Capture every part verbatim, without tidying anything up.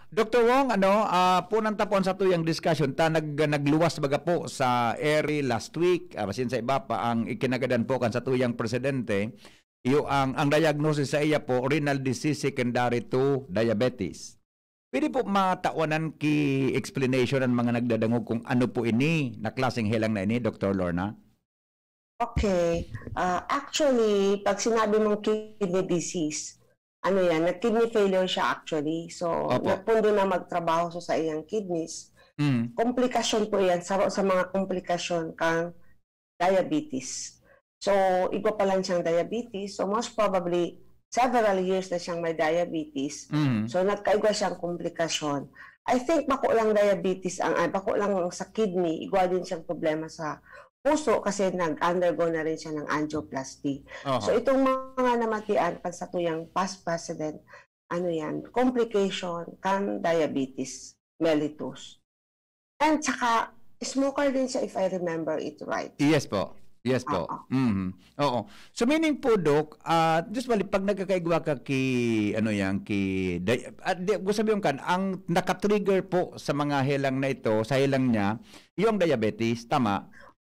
Doctor Wong, ano, ah, punan ta po ang satuyang discussion. Ta nag-, nagluwas baga po sa eri last week, ah, basin sa iba pa, ang ikinagadan po kan satuyang presidente, iyo ang, ang diagnosis sa iya po, renal disease secondary to diabetes. Pwede po matawanan ki explanation ang mga nagdadangog kung ano po ini na klaseng helang na ini, Doctor Lorna? Okay. Ah, actually, pag sinabi mong kidney disease, ano yan, nag-kidney failure siya actually. So, Opo. Napundo na magtrabaho sa iyang kidneys. Mm. Komplikasyon po yan, saro sa mga komplikasyon kang diabetes. So, igwa pa lang siyang diabetes. So, most probably, several years na siyang may diabetes. Mm. So, nagkaigwa siyang komplikasyon. I think bako lang diabetes ang, ah, bako lang sa kidney, igwa din siyang problema sa puso kasi nag-undergo na rin siya ng angioplasty. Oho. So, itong mga namatian kan satuyang past president, ano yan, complication kan diabetes mellitus. And saka, smoker din siya, if I remember it right. Yes po. Yes po. Oo. Mhm. Oo. So, meaning po, Doc, ah, usually, pag nagkakaigwa ka ki, ano yan, ki, di-, ah, di, gusto sabihin kan, ang nakatrigger po sa mga helang na ito, sa helang niya, yung diabetes, tama?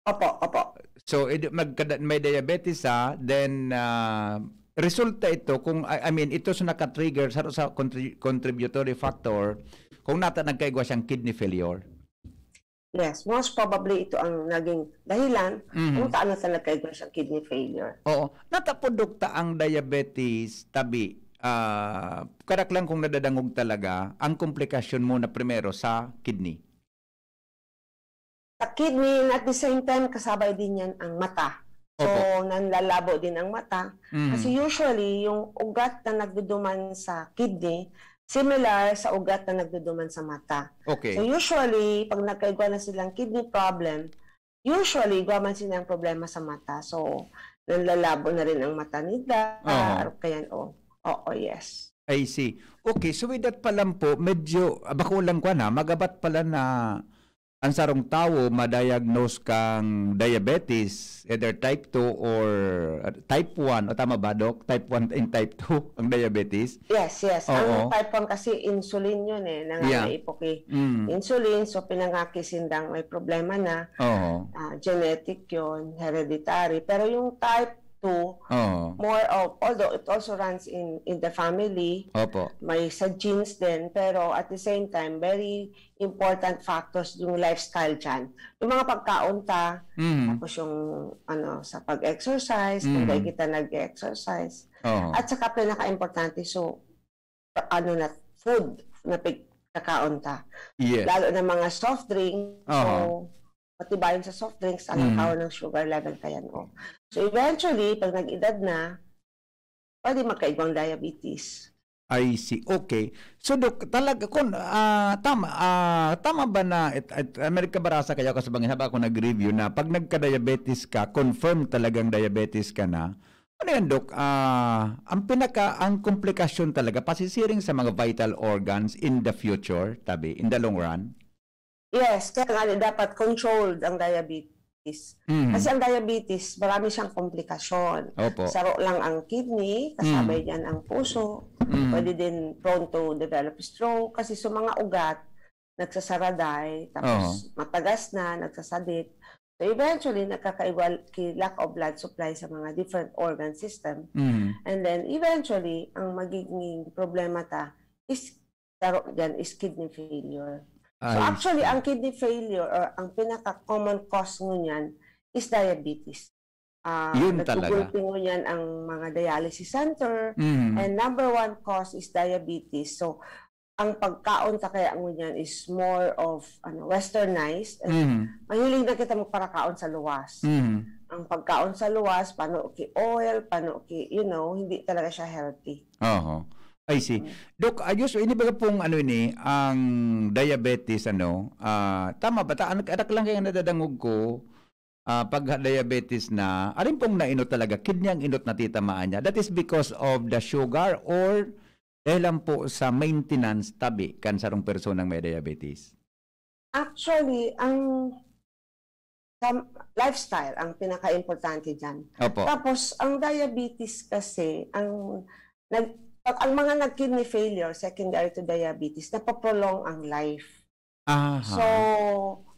Opo, opo. So, edi, magkada-, may diabetes siya, then, ah, resulta ito kung, I, I mean, ito sa nakatrigger sa, sa contributory factor kung nata nagkaigwa siyang kidney failure. Yes, most probably ito ang naging dahilan Mhm. kung saan nata nagkaigwa siyang kidney failure. Oo. Nata po, Dokta, ang diabetes, tabi, ah, karak lang kung nadadangog talaga, ang komplikasyon muna primero sa kidney. Sa kidney, and at the same time, kasabay din yan ang mata. So, Opo. Nanlalabo din ang mata. Mm. Kasi usually, yung ugat na nagduduman sa kidney, similar sa ugat na nagduduman sa mata. Okay. So, usually, pag nagkaigwa na silang kidney problem, usually, igwa man silang problema sa mata. So, nanlalabo na rin ang mata nila. Oho. Kaya, oh, oo, yes. I see. Okay, so with that pa lang po, medyo, ah, bako lang ko na, magabat pala na ang sarong tawo ma-diagnose kang diabetes, either type two or, ah, type one, o tama ba, Doc? Type one and type two ang diabetes? Yes, yes. Oo. Ang type one kasi insulin yun eh, Yeah. nangangaipo ki Mm. insulin, so pinangaki sindang may problema na, Oo. ah, genetic yun, hereditary. Pero yung type two, Oo. more of, although it also runs in, in the family, Opo. may sa genes din, pero at the same time, very important factors yung lifestyle dyan. Yung mga pagkaon ta, Mm. tapos yung, ano, sa pag-exercise, kung Mm. dahil kita nag-exercise. Oo. At saka pinaka-importante, so, ano na, food na pagkakaon ta. Yes. Lalo na mga soft drink, Aha. so, matibayon sa soft drinks, ang Mm. tao ng sugar level kaya, no? So, eventually, pag nag-edad na, pwede magkaigwang diabetes. I see. Okay. So, Doc, talaga, kun, ah, tama, ah, tama ba na, it, it, ah, may nagkabarasa kaya ako sa bangin, haba ako nag-review na pag nagka-diabetes ka, confirm talagang diabetes ka na. Ano yan, Doc? Ah, ang pinaka, ang komplikasyon talaga, pasisiring sa mga vital organs in the future, tabi, in the long run? Yes, kaya nga dapat controlled ang diabetes. Mhm. Kasi ang diabetes, marami siyang komplikasyon. Opo. Saro lang ang kidney, kasabay Mm. diyan ang puso. Mm. Pwede din prone to develop stroke. Kasi sa mga ugat, nagsasaraday, tapos Oo. matagas na, nagsasadit. So eventually, nagkakaiwal ki lack of blood supply sa mga different organ system. Mm. And then eventually, ang magiging problema ta is saro diyan is kidney failure. So I actually, see. ang kidney failure or ang pinaka-common cause ngunyan is diabetes. Ah, Yun talaga. nagugulpi ngunyan ang mga dialysis center, Mm. and number one cause is diabetes. So, ang pagkaon ta kaya ngunyan is more of, ano, westernized. And Mhm. mahilig na kita magparakaon sa luwas. Mhm. Ang pagkaon sa luwas, pano ki oil, pano ki, you know, hindi talaga siya healthy. Oho. I see. Mm. Doc, ayos, ini baga pong ano ini, ang diabetes, ano, ah, tama ba? Ta-, anak, anak lang kaya nadadangog ko, ah, pag ha-, diabetes na, arin pong nainot talaga, kidney ang inot na titamaan niya. That is because of the sugar or dahil lang po sa maintenance tabi kan sarong personang may diabetes? Actually, ang sa lifestyle ang pinaka-importante diyan. Opo. Tapos, ang diabetes kasi, ang nag-, Pag ang mga nag-kidney failure, secondary to diabetes, napaprolong ang life. Aha. So,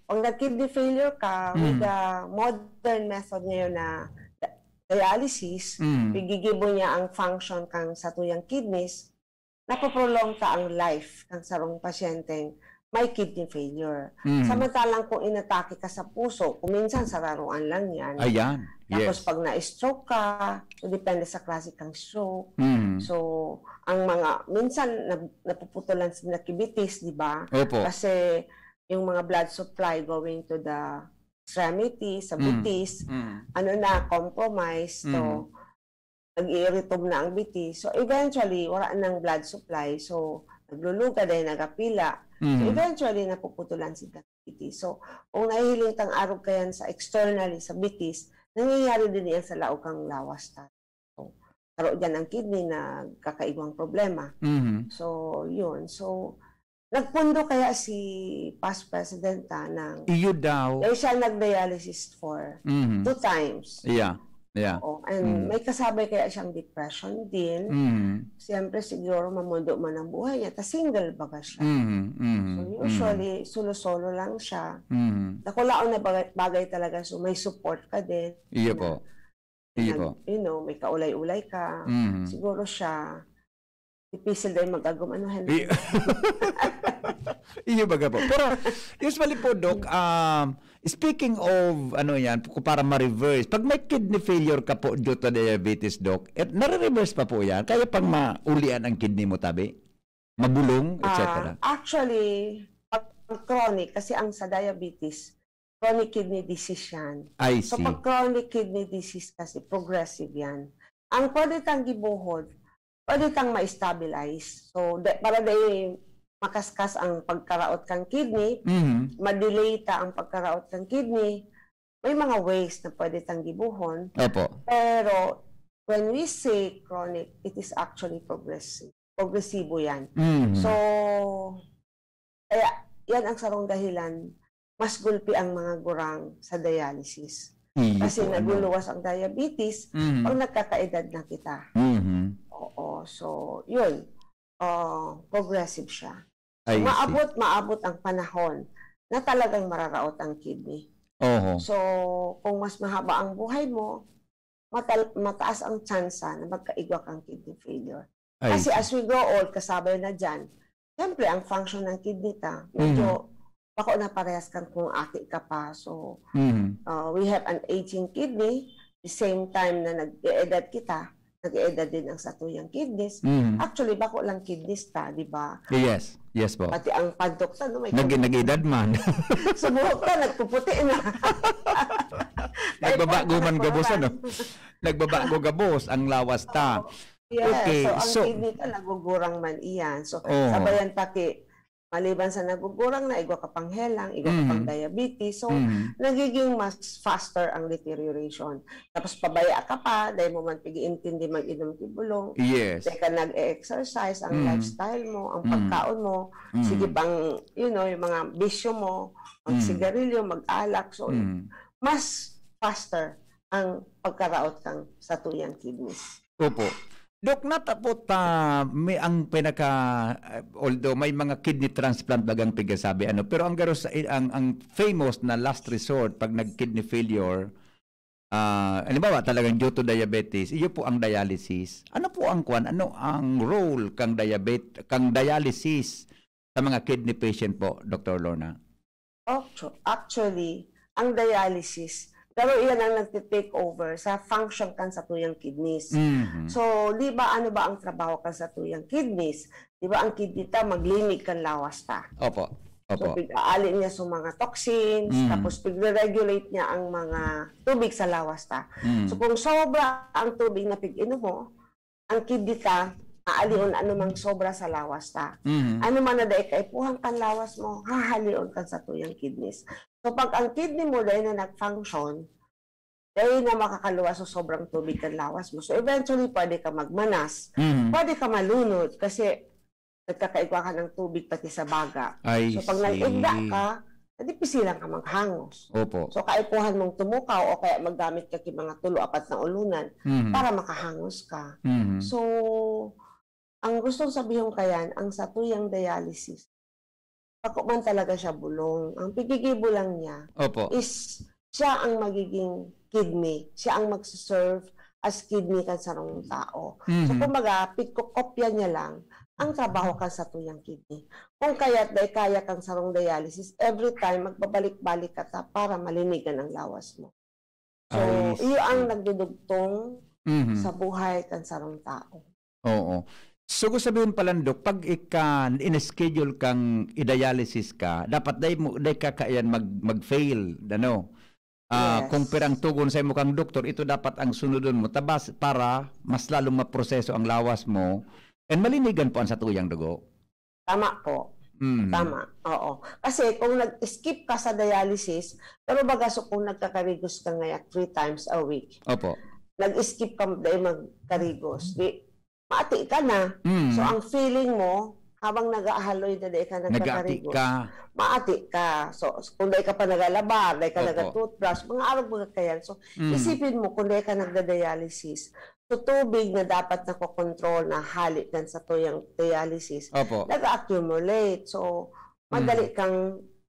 pag nag-kidney failure ka, with Mm. the modern method ngayon na di-, dialysis, Mm. pigigibo niya ang function kang satuyang kidneys, napoprolong ta ang life kang sarong pasyenteng may kidney failure. Mm. Samantalang kung inatake ka sa puso, kung minsan sararoan lang yan. Ayan. Tapos Yes. pag na-stroke ka, so depende sa klase kang stroke. Mm. So, ang mga, minsan nap-, napuputulan sila kibitis, di ba? Opo. Kasi yung mga blood supply going to the extremity, sa Mm. bitis, Mm. ano na, compromise. So, Mm. nag-iiritom na ang bitis. So, eventually, wala nang blood supply. So, nagluluga dahil nagapila. So, Mhm. eventually, napuputulan si bitis. So, kung nahihiling tang arog kayan sa externally, sa bitis, nangyayari din yan sa laog kang lawas ta. So, taro dyan ang kidney, nagkakaigwang problema. Mhm. So, yun. So, nagpundo kaya si past president ta ng Iyo daw. Dahil siya nag-dialysis for Mhm. two times. Yeah. Yeah. Oo. And Mm. may kasabay kaya siyang depression din. Mhm. Siyempre, siguro mamundo man ang buhay niya. Ta single baga siya. Mhm. Mhm. So, Mhm. usually, solo-solo lang siya. Mhm. Dakulaon na bagay, bagay talaga. So, may support ka din. Iyo Na po. Iyo nag-, po. you know, may kaulay-ulay ka. Mhm. Siguro siya, difícil dahil mag-agom. Ano, Henry? I-, iyo baga po. Pero, usually po, Doc, um, speaking of, ano yan, kung para ma-reverse, pag may kidney failure ka po due to diabetes, Doc, eh, nare-reverse pa po yan? Kaya pang maulian ang kidney mo, tabi? Mabulong, Ah, et cetera? actually, pag chronic, kasi ang sa diabetes, chronic kidney disease yan. I So, see. pag chronic kidney disease kasi, progressive yan. Ang pwede tang gibuhon, pwede tang ma-stabilize. So, de-, para di makaskas ang pagkaraot kang kidney, Mhm. ma-delay ta ang pagkaraot kang kidney, may mga ways na pwede tang gibuhon. Opo. Pero, when we say chronic, it is actually progressive. Progresibo yan. Mhm. So, kaya yan ang sarong dahilan, mas gulpi ang mga gurang sa dialysis. Iyo Kasi po, ano. nagluluwas ang diabetes Mhm. pag nagkakaedad na kita. Mhm. Oo, so, yun. Ah, progressive siya. I see. Maabot, maabot ang panahon na talagang mararaot ang kidney. Oho. So, kung mas mahaba ang buhay mo, matal-, mataas ang tsansa na magkaigwa kang kidney failure. I Kasi see. as we grow old, kasabay na dyan, siyempre, ang function ng kidney ta, medyo Mhm. bako na parehas kan kung aki ka pa. So, Mhm. uh, we have an aging kidney, the same time na nag-e-edad kita, nag-e-edad din ang satuyang kidneys. Mhm. Actually, bako lang kidneys ta, di ba? Yes. Yes po. Pati ang pantok ta, no, may Nag-, kung nag-edad man. Sa buhok ta, nagpuputi na. Kahit Nagbabago pa man gabos, nakakuha. ano? Nagbabago gabos ang lawas ta. Oo. Yeah, Okay, so ang so kidney ta nagugurang man iyan. So, Oo. sabayan ta ki-, maliban sa nagugurang na, igwa ka pang helang, igwa ka pang Mm. diabetes. So, Mm. nagiging mas faster ang deterioration. Tapos pabaya ka pa, dahil mo man pag-iintindi mag-inom ki bulong, Yes. di ka nag-e-exercise, ang Mm. lifestyle mo, ang Mm. pagkaon mo, Mm. sige pang, you know, yung mga bisyo mo, Mm. magsigarilyo, mag-alak. So, Mm. mas faster ang pagkaraot kang satuyang kidneys. Opo. Doc, natapot, ah, may ang pinaka, ah, although may mga kidney transplant bagang pigasabi, ano, pero ang garo sa, ang, ang famous na last resort pag nag-kidney failure, ah, halimbawa, talagang due to diabetes, iyo po ang dialysis. Ano po ang kwan? Ano ang role kang diabet-, kang dialysis sa mga kidney patient po, Doctor Lorna? Actu-, actually, ang dialysis, pero iyan ang nagte-take over sa function kan satuyang kidneys. Mhm. So, di ba, ano ba ang trabaho kan satuyang kidneys? Di ba, ang kidney ta, maglinig kan lawas ta. Opo. So, Opo. pig-aali niya sa mga toxins, Mm. tapos pigre-regulate niya ang mga tubig sa lawas ta. Mm. So, kung sobra ang tubig na pig-inom mo, ang kidney ta, aalion anumang sobra sa lawas ta. Mm. Ano man na dai kaipuhan kan lawas mo, hahalion kan satuyang kidneys. So, pag ang kidney mo dai na nag-function, dai na makakaluwas sa sobrang tubig kan lawas mo. So, eventually, pwede ka magmanas, Mm. pwede ka malunod, kasi nagkakaigwa ka ng tubig pati sa baga. I So, pag nag-igda see. ka, nadipisilan ka maghangos. Opo. So, kaipuhan mong tumukaw o kaya maggamit ka ki mga tulo, apat na ulunan Mhm. para makahangos ka. Mhm. So, Ang gustong sabihon kayan, ang satuyang dialysis, bako man talaga siya bulong. Ang pigigibo lang niya Opo. is siya ang magiging kidney. Siya ang magse-serve as kidney kan sarong tao. So, Mhm. kumbaga, pigkokopya niya lang ang trabaho kan satuyang kidney. Kung kaya't dai kaya kang sarong dialysis, every time magbabalik-balik ka ta para malinigan ang lawas mo. So, I iyo ang see. nagdudugtong Mhm. sa buhay kan sarong tao. Oo. So, kung sabihin pala, Dok, pag ika, in-schedule kang i-dialysis ka, dapat dai mo, dai ka kaiyan mag, mag-fail, ano? Ah, kung Yes. pirang tugon sa imo kang doktor, ito dapat ang sunodon mo, tabas, para mas lalong maproseso ang lawas mo, and malinigan po ang satuyang dugo. Tama po. Mm. Tama. Oo. Kasi kung nag-skip ka sa dialysis, pero baga so kung nagkakarigos ka ngaya three times a week, Opo. nag-skip ka, dai magkarigos, di, maati ka na. Mm. So, ang feeling mo, habang nag-aahaloy na dai ka Nag-aati nagkakarigos, ka. maati ka. So, kung dai ka pa nagalabar, dai ka Opo. naga-toothbrush, mga arog mga kayan. So, Mm. isipin mo kung dai ka nagda-dialysis. So, tubig na dapat nakokontrol na hali kan satuyang dialysis, Opo. nag-accumulate. So, madali Mm. kang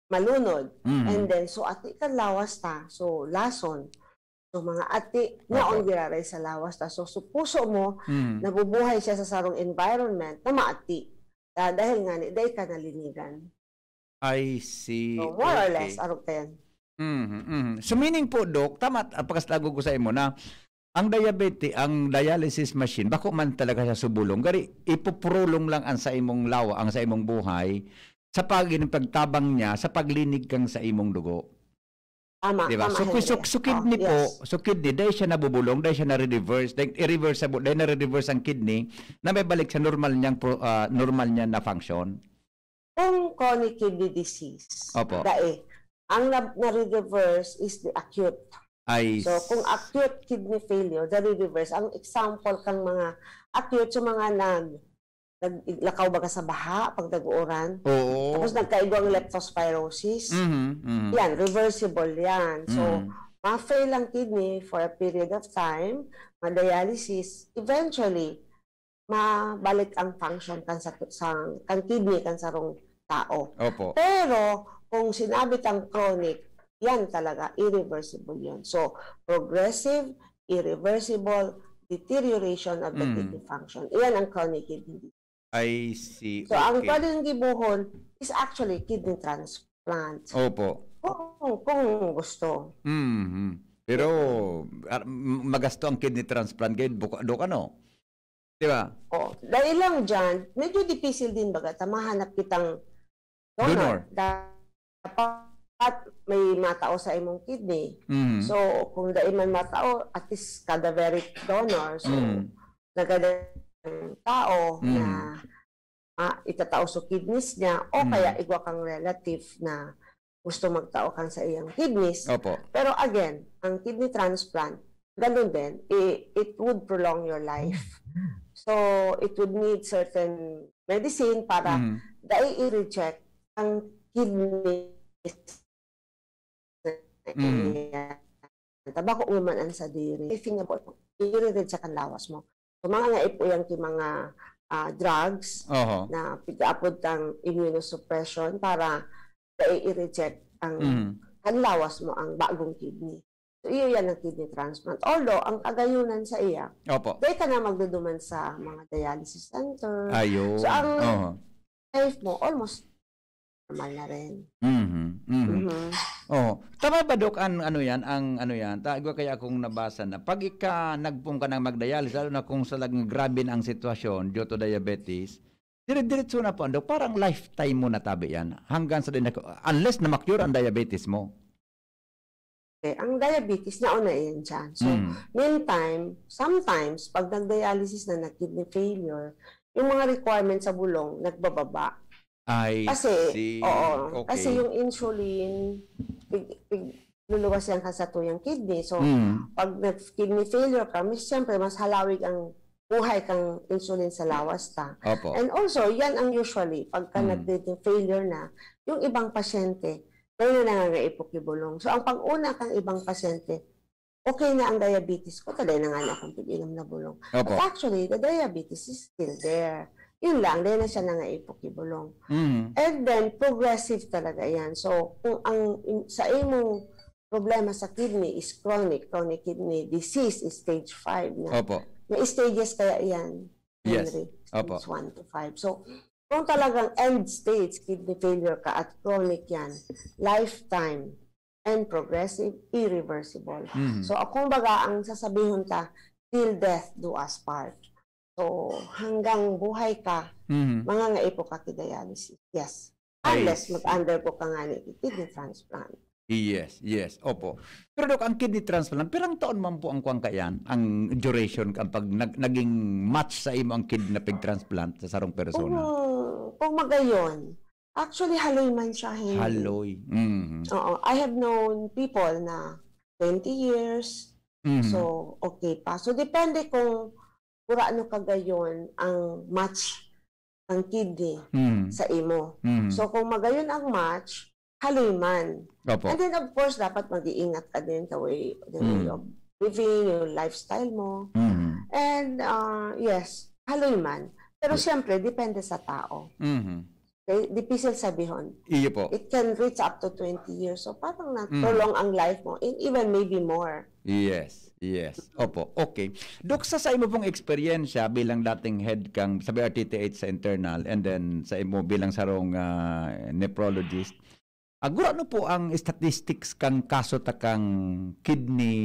malunod. Mm. And then, so, ati kan lawas ta. So, lason. So, mga ati, Opo. yaon giraray sa lawas ta. So, so, puso mo, Mm. nabubuhay siya sa sarong environment na maati. Ah, dahil nga ni, dai ka nalinigan. I see. So, more or Okay. less, arog ka yan. Mhm, mhm. So, meaning po, Doc, tama, ah, pagkasalago ko sa imo na ang diabete-, ang dialysis machine, bako man talaga siya subulong. Gari, ipoprolong lang ang sa imong lawa, ang sa imong buhay, sa pagin-, pagtabang niya, sa paglinig kang sa imong dugo. Tama, Di ba? tama, So, ku-, so, Henry. so, Oh, kidney po, yes. so, kidney, dahil siya nabubulong, dahil siya nare-reverse, dahil irreversible, dahil nare-reverse ang kidney, na may balik sa normal niyang pro-, ah, normal niya na function. Kung chronic kidney disease, Opo. dai. Ang na, nare-reverse is the acute. I So, kung see. acute kidney failure, nare-reverse. Ang example kang mga acute, yung mga nag-, naglakaw baga sa baha pag nag-uuran. Oo. Tapos nagkaigwang leptospirosis. Mhm, mhm. Yan, reversible yan. So, Mhm. ma-fail ang kidney for a period of time, ma-dialysis, eventually, mabalik ang function kan sa, sa, kan kidney kan sarong tao. Opo. Pero kung sinabi tang chronic, yan talaga, irreversible yun. So, progressive, irreversible deterioration of the Mm. kidney function. Iyan ang chronic kidney disease. I see. So, ang Okay. pwedeng gibohon is actually kidney transplant. Opo. Kung, kung gusto. Mhm. Pero, ah, m-, magasto ang kidney transplant, gayud, buka-, do ka, no? Di ba? Oh, dahil lang dyan, medyo dipisil din baga ta mahanap kitang donor. Donor. Dapat may matao sa imong kidney. Mhm. So, kung dai man matao, at least cadaveric donor. So, Mhm. nagadan tao Mhm. na, ah, itatao so kidneys niya o Mhm. kaya igwa kang relative na gusto magtao kan sa iyang kidneys. Opo. Pero again, ang kidney transplant, ganun din, i-, it would prolong your life. So, it would need certain medicine para Mhm. dai i-reject ang kidneys na Mhm. iya. Tabako man ang sadiri. If nga po, i-reject ang lawas mo. So, mga nga ipo yan ki mga, ah, drugs Oho. na pigaapod tang immunosuppression para dai i-reject ang Mhm. kan lawas mo ang bagong kidney. So, iyo yan ang kidney transplant. Although, ang kagayunan sa iya, Opo. dai ka na magduduman sa mga dialysis center. Ayun. So, ang Oho. life mo, almost normal na rin. Mhm, mhm. Mhm. Oh, tama ba, Doc, ang ano yan, ang ano yan? Ta-, igwa kaya akong nabasa na pag ika nagpung ka ng magdialysis, lalo na kung talagang grabe na ang sitwasyon due to diabetes, dire-diretso na po, Doc, parang lifetime mo na tabi yan. Hanggang sa din, unless na ma-cure ang diabetes mo. Okay, ang diabetes, nauna yan dyan. So, Mm. meantime, sometimes, pag nag-dialysis na, nag-kidney failure, yung mga requirements sa bulong, nagbababa. I Kasi, see. oo, Okay. kasi yung insulin, pig-, pig-, luluwas yan ka sa tuyang kidney. So, Mm. pag nag-kidney failure ka, mas, siyempre, mas halawig ang buhay kang insulin sa lawas ta. Opo. And also, yan ang usually, pagka Mm. nag-kidney failure na, yung ibang pasyente, dai na nangangaipo ki bulong. So, ang pag-una kang ibang pasyente, okay na ang diabetes ko, ta dai na nga na akong pag-inom na bulong. Opo. But actually, the diabetes is still there. Yun lang, dahil na siya nangaipo ki bulong. Mhm. And then, progressive talaga yan. So, kung ang im- sa imong problema sa kidney is chronic, chronic kidney disease is stage five na. Opo. May stages kaya yan, Yes. Henry? Opo. Stage one to five. So, kung talagang end stage kidney failure ka at chronic yan, lifetime and progressive, irreversible. Mhm. So, kung baga, ang sasabihon ta, till death do us part. So, hanggang buhay ka, Mhm. mangangaipo ka ki dialysis. Yes. I Unless see. mag-undergo ka nga ni kidney transplant. Yes, yes. Opo. Pero Doc, ang kidney transplant, pirang taon man po ang kuwan kayan, ang duration, ang pag nag- naging match sa imo ang kidney na pag-transplant sa sarong persona? Kung, kung magayon, actually, haloy man siya, Henry. Haloy. Mhm. Oo. I have known people na twenty years, Mhm. so okay pa. So, depende kung kung ano kagayon ang match ng kidney Mhm. sa imo. Mhm. So, kung magayon ang match, haloy man. Opo. And then, of course, dapat mag-iingat ka din the way, the way Mm. of living, yung lifestyle mo. Mhm. And, uh, yes, haloy man. Pero siyempre, depende sa tao. Mhm. Okay? Dipisil sabihon. Iyo po. It can reach up to twenty years. So, parang Mm. na-prolong ang life mo. And even maybe more. Yes, yes. Opo, okay. Doc, sa, sa imo pong eksperyensya bilang dating head kang sa B R T T H sa internal and then sa imo bilang sarong ah, nephrologist, agura no po ang statistics kang kaso ta kang kidney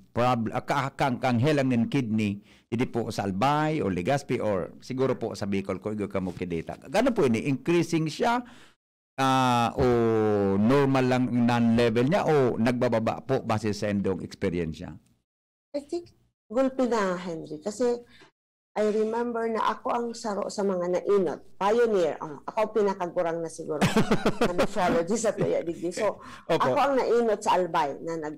problem, ah, ka, kang, kang helang nin kidney, idi po sa Albay o Legazpi or siguro po sa Bicol ko igwa kamo kidata. Gano po ini? Increasing siya ah, o normal lang non-level niya o nagbababa po base sa indong eksperyensya? I think, gulpi na, Henry. Kasi, I remember na ako ang saro sa mga nainot. Pioneer. Oh, ako ang pinakagurang na siguro. Na nephrologist sa Tuya Digdi. So, Opo. ako ang nainot sa Albay na nag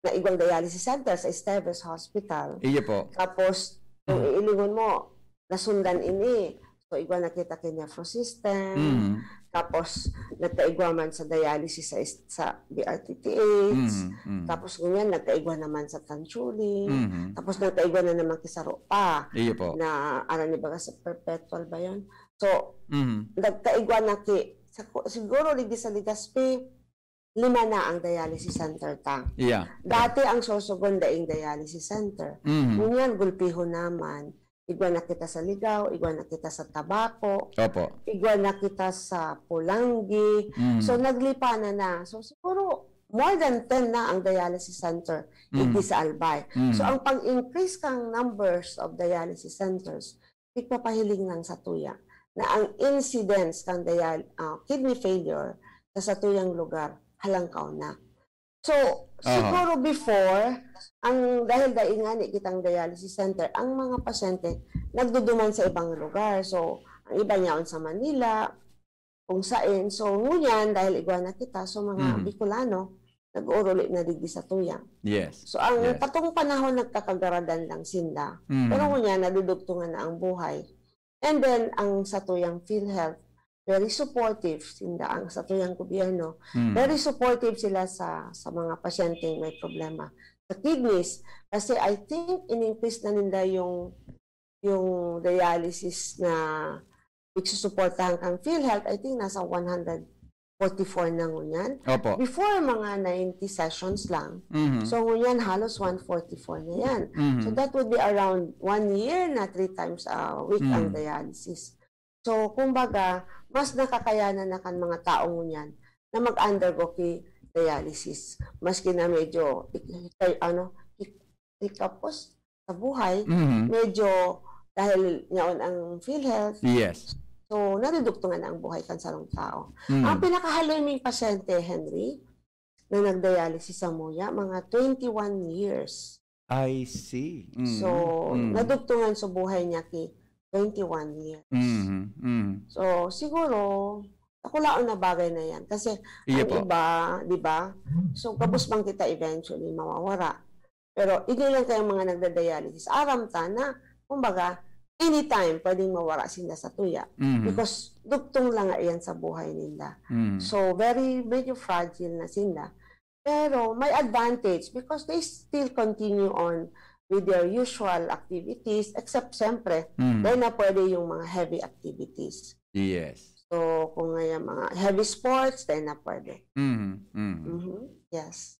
na igwang dialysis center sa Esteves Hospital. Iyo po. Tapos, kung iilingon mo, nasundan ini. So, igwa na kita kay nephro system. Mhm. Tapos, nagkaigwa man sa dialysis sa, is- sa B R T T H. Mhm, mhm. Tapos, ngunyan, nagkaigwa naman sa Tanchuli. Mhm. Tapos, nagkaigwa na naman kisaro pa Iyo po. na aram ni baga sa perpetual ba yun? So, Mhm. nagkaigwa na ki, sa, siguro, ligi sa Legazpi, lima na ang dialysis center ta. Yeah. Dati ang Sorsogon daing dialysis center. Mhm. Ngunyan, gulpihon naman. Igwa na kita sa Ligao, igwa na kita sa Tabaco, Opo. igwa na kita sa Polangui. Mhm. So, naglipa na na. So, siguro, more than ten na ang dialysis center Mhm. digdi sa Albay. Mhm. So, ang pag-increase kang numbers of dialysis centers, nagpapahiling lang sa tuya na ang incidence kang dial- ah, kidney failure sa satuyang lugar halangkaw na. So, Aha. siguro before, ang dahil dai ngani kitang dialysis center, ang mga pasyente nagduduman sa ibang lugar. So, ang iba niyaon sa Manila, kung sain. So, ngunyan, dahil igwa na kita, so mga Mhm. Bicolano, nag-uuruli na digdi sa tuya. Yes. So, ang Yes. katong panahon nagkakagaradan lang sinda. Mhm. Pero ngunyan, nadudugtungan na ang buhay. And then, ang satuyang PhilHealth, very supportive sinda, ang satuyang gobyerno. Mhm. Very supportive sila sa sa mga pasyenteng may problema sa kidneys. Kasi I think in-increase na ninda yung yung dialysis na pigsusuportahan kang PhilHealth, I think nasa one hundred forty-four na ngunyan. Opo. Before, mga ninety sessions lang. Mhm. So, ngunyan halos one forty-four na yan. Mhm. So, that would be around one year na three times a week ang Mm. dialysis. So, kumbaga, mas nakakayanan na kan mga tao ngunyan na mag-undergo ki dialysis. Maski na medyo, ik- ik- ano, ik- ikapos sa buhay, Mhm. medyo dahil yaon ang PhilHealth, Yes. so nadudugtungan na ang buhay kan sarong tao. Mhm. Ang pinakahaloy ming pasyente, Henry, na nagdialysis sa Muya, mga twenty-one years. I see. Mhm. So, Mhm. nadugtungan sa buhay niya ki twenty-one years. Mhm. Mhm. So, siguro, dakulaon na bagay na yan. Kasi, Iya ang po. iba, di ba? So, gabos man kita eventually mawawara. Pero, ini lang kayang mga nagda-dialysis. Aram ta na, kumbaga, anytime pwedeng mawara sila sa tuya. Mhm. Because, dugtong lang nga yan sa buhay nila. Mhm. So, very, medyo fragile na sila. Pero, may advantage because they still continue on with their usual activities, except siyempre, Mm. dahil na pwede yung mga heavy activities. Yes. So, kung nga yung mga heavy sports, dahil na pwede. Mm. Mm. Mhm. Yes.